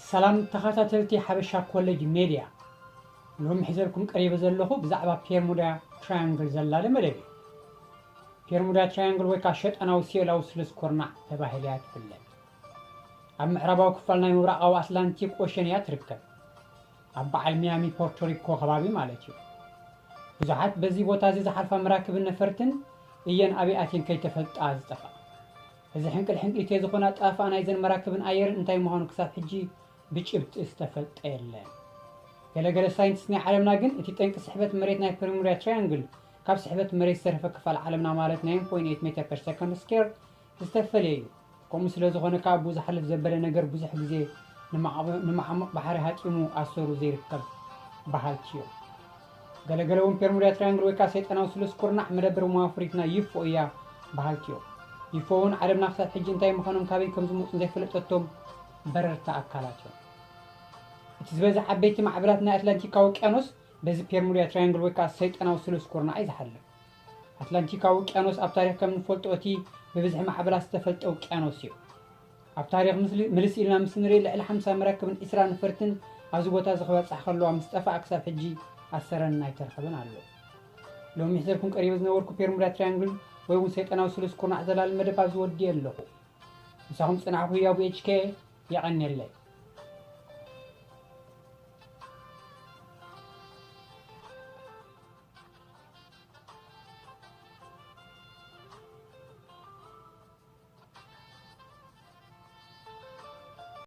ሰላም ተኸታተልቲ ሓበሻ ኮሌጅ ሜድያ፣ ሎሚ ሒዘልኩም ቀሪበ ዘለኹ ብዛዕባ ፔርሙዳ ትራያንግል ዘላለ መደብ እዩ። ፔርሙዳ ትራያንግል ወይ ከዓ ሸጠናዊ ስየላዊ ስሉስ ኩርናዕ ተባሂላ እያ ትፍለጥ። ኣብ ምዕራባዊ ክፋል ናይ ምብራቓዊ ኣትላንቲክ ኦሸን እያ ትርከብ። ኣብ በዓል ሚያሚ ፖርቶሪኮ ከባቢ ማለት እዩ። ብዙሓት በዚ ቦታ እዚ ዝሓልፋ መራክብን ነፈርትን እየን ኣበይ ኣትየን ከይተፈልጣ ዝጠፋ። እዚ ሕንቅል ሕንቅሊተይ ዝኾና ጣፋ ናይዘን መራክብን ኣየርን እንታይ ምዃኑ ክሳብ ሕጂ ብጭብጢ ዝተፈልጠ የለን። ገለገለ ሳይንቲስት ናይ ዓለምና ግን እቲ ጠንቂ ስሕበት መሬት ናይ ፐርሙዳ ትራያንግል ካብ ስሕበት መሬት ዝተረፈ ክፋል ዓለምና ማለት ናይ point eight meter per second square ዝተፈለየ እዩ። ከምኡ ስለ ዝኾነ ከዓ ብኡ ዝሓልፍ ዘበለ ነገር ብዙሕ ግዜ ንማዕበ- ንመዓሙቕ ባሕሪ ሃጢሙ ኣሰሩ ዘይርከብ በሃልቲ እዮም። ገለገለ እውን ፔርሙዳ ትራያንግል ወይ ከዓ ሰይጣናዊ ስሉስ ኩርናዕ መደበር ማፍሪት ናይ ዩፎ እያ በሃልቲ እዮም። ዩፎ እውን ዓለምና ክሳብ ሕጂ እንታይ ምዃኖም ካበይ ከም ዝመፁን ዘይፈለጠቶም በረርቲ ኣካላት እዮም። እቲ ዝበዝሕ ዓበይቲ ማዕበላት ናይ ኣትላንቲካዊ ውቅያኖስ በዚ ፔርሙዳ ትራያንግል ወይ ከዓ ሰይጣናዊ ስሉስ ኩርናዕ እዩ ዝሓልፍ። ኣትላንቲካዊ ውቅያኖስ ኣብ ታሪኽ ከም እንፈልጦ እቲ ብብዝሒ ማዕበላት ዝተፈልጠ ውቅያኖስ እዩ። ኣብ ታሪኽ ምስሊ- ምልስ ኢልና ምስ ንርኢ ልዕሊ ሓምሳ መራክብን ዕስራ ነፈርትን ኣብዚ ቦታ እዚ ክበፅሕ ከለዋ ምስ ጠፍኣ ክሳብ ሕጂ ኣሰረን ኣይተረኸበን ኣሎ። ሎሚ ሒዘልኩም ቀሪበ ዝነበርኩ ፔርሙዳ ትራያንግል ወይ እውን ሰይጣናዊ ስሉስ ኩርናዕ ዘላሊ መደብ ኣብዚ ወዲኤ ኣለኹ። ምሳኹም ፅናሕኩ ህያቡ ኤች ኬ የቐንየለይ።